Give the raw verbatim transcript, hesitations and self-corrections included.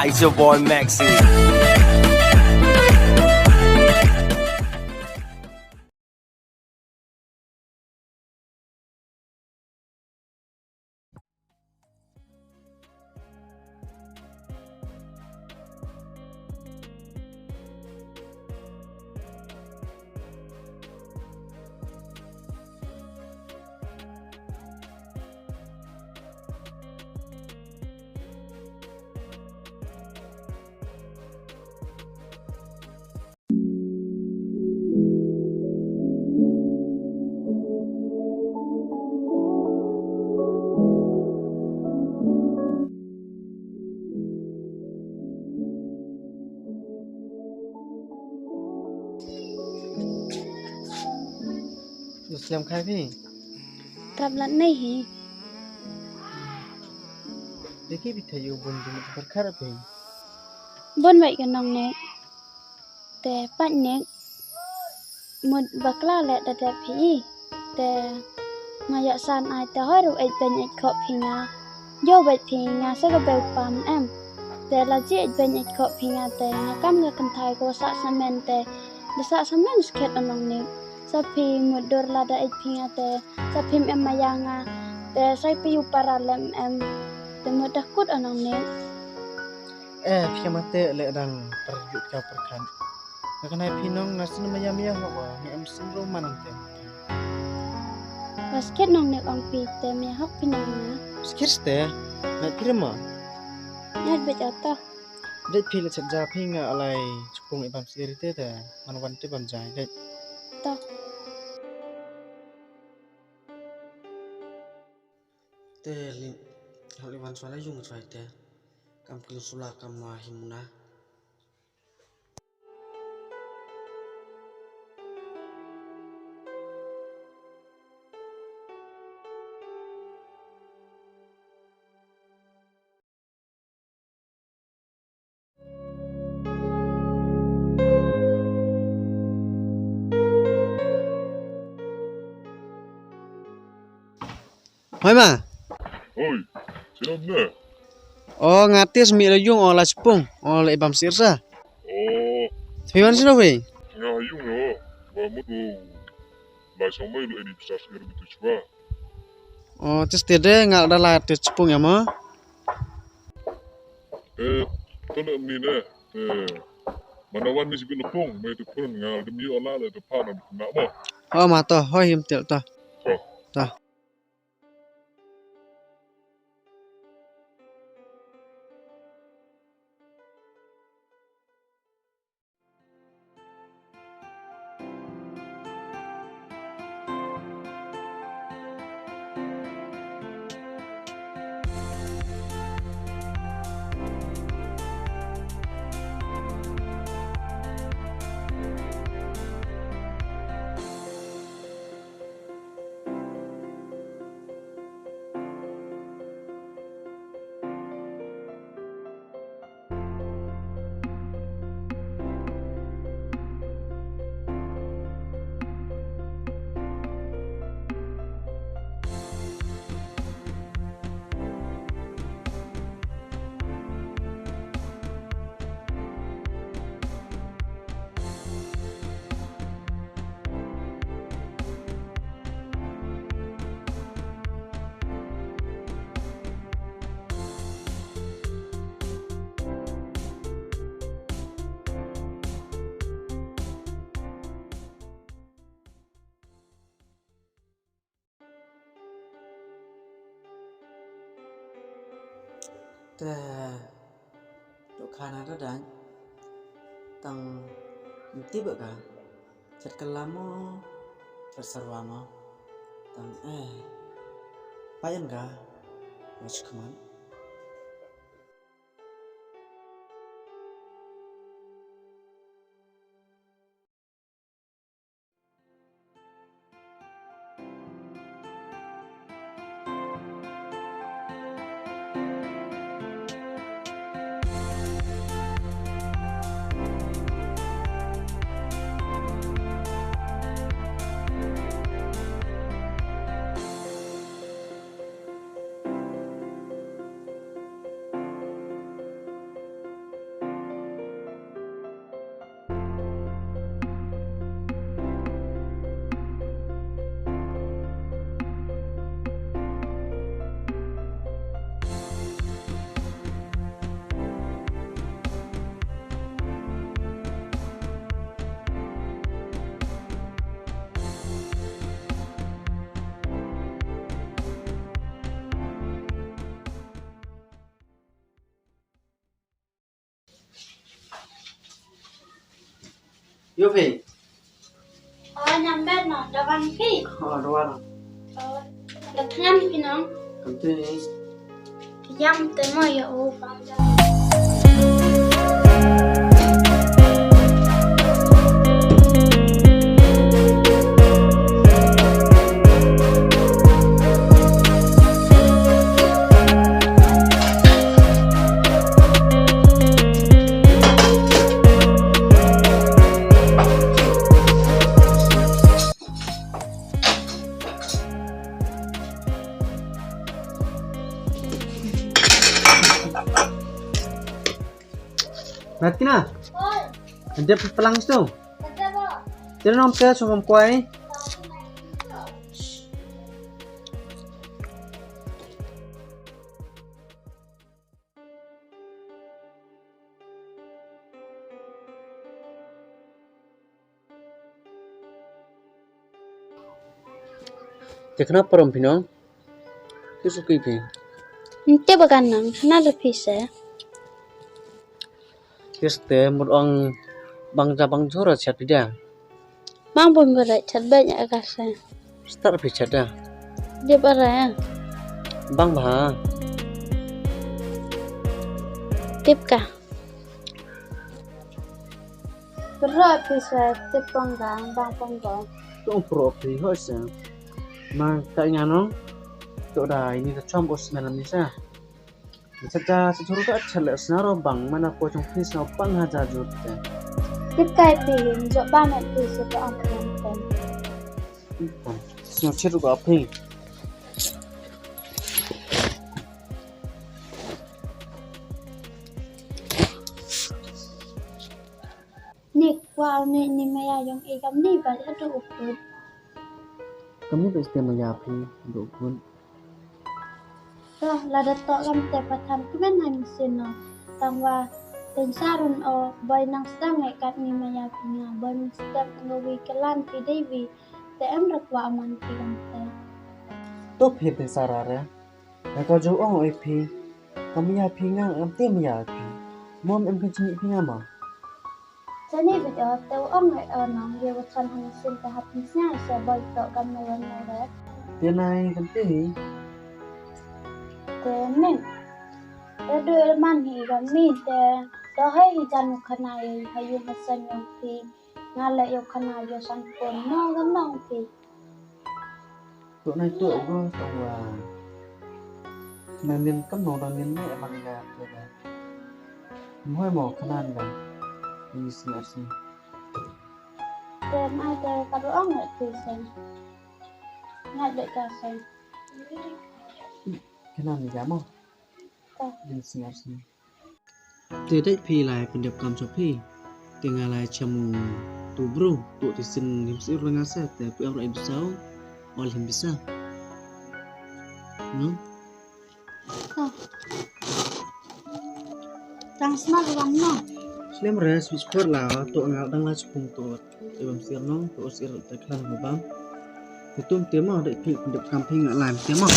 It's your boy Maxi. Slem khai phi. Trap lat nei hi. Deki bi thayu bun jumit kharkhar phi. Bun wei ka nong ne. Te pat ne. Mut bakla le da dep hi. Te nga yak san ai te hoi ru ej ben ej khop phi nga. Jo bet phi nga sa ka beu pam em. Te la ji ej ben ej khop phi nga te nga kam nga kynthai ko sa samen te. Da sa samen skhet anong ne. Sa phi mut dur la da ej phi nga te. Sa phim em maya nga. Te sa phi u para lem em. Te mut da kut anong ne. Eh, phi ma te le dang per juk ka per khan. Nga khnai phi nong na sin maya maya ho ba. Nga em sin ro manang te. Ba skhet nong ne ong phi te maya hok phi nong na. Skhet te. Na phi ma. Nga bet ata. Dei phi le chet ja phi nga alai chupung ibam siri te te. Man wan te bam jai dei. Ta. Te li hali wan swala yung swai te. Kam kin sula kam ma himna. Hoi ma. Hoi, sino ne? O, nga tis mi la yung o la chupung o la ibam sir sa. O. Thui wan sino wei? Nga yung o. Ba mut o. Lai song mai lu edi pisa sir bitu chwa. O, tis tede nga da la tis chupung ya ma. Eh, to na ni ne. Eh, mana wan ni sibin lepung, mai tu pun ngal dem yu ala le tu pa na na mo. O ma to, hoi him til to. To. To. Te, to khana da dan. Tang mti ba ka. Chat kalamo, chat sarwamo. Tang eh. Payan ka. Wach kman. Ïa phi. Oh, nyam bet no, da wan phi. Oh, da wan. Oh, da thngan phi no. Kam te. Ïam te mo ïa u pam da. Natkina. Ante pelang sto. Tira nong te sungam kwai. Te khnap parom phi nong. Te suki phi. Te bagan nang, na le phi se. Kiste mut ong bang ja bang jora chat phi da. Bang bun bere chat ba nya ka se. Start phi chat da. Dia bara. Bang ba. Tip ka. Pro phi se tip pang gang bang pang gang. Tu pro phi ho se. Ma ka nya no. Tu da ini ta chom ko smel ni sa. Sa ja sa churu ka chale sna ro bang mana ko chong phi sna pang ha ja jur te. Tip kai phi hin jo ba met phi se to ang pang pang. Sna chiru ka phi. Nik wa ne ni maya yong e kam ni ba ya do ukut. Kam ni ba ste maya phi do ukut. Toh, lada toh kam te pathan kmen hai mesin no. Tang wa ten sarun o boy nang stang e kat ni maya phi nga boy nang step ngo wi kelan phi dei wi. Te em rak wa aman phi kam te. Toh phi ten sarare. Nga ka ju ong oi phi. Kam ïa phi nga, kam te ym ïa phi. Mom em kan chini phi nga ma. Chani bit o te u ong ai o nong ye wa chan hang sin te hap ni snya sa boi to kam na wan na re. Te nai kan te hi. Te nen. Te du er man hi kam ni te. To hai hi jan u khana ye ha yu ha san yong phi. Nga le yu khana yu san pon no kam nong phi. Tuk nai tuk go tong wa. Nang nin kam nong dang nin ne man ga te ga. Mhoi mo khanan ga. Ni sing ar sing. Te mai te ka ru ong le ti sing. Ngai le ka sing. Khanan ni ga mo. Ka. Ni sing ar sing. Te dei phi lai pyndep kam sha phi. Te nga lai cham u tu bru tu ti sin him sir la nga sa te pu em rai bisa. Ol him bisa. Hmm? Tang sma wan no. Slem res bis kor la tu nga dang la chupung tu. Te bam sir no tu sir te klan mo bam. Te tum te mo dei phi pyndep kam phi nga lai te mo.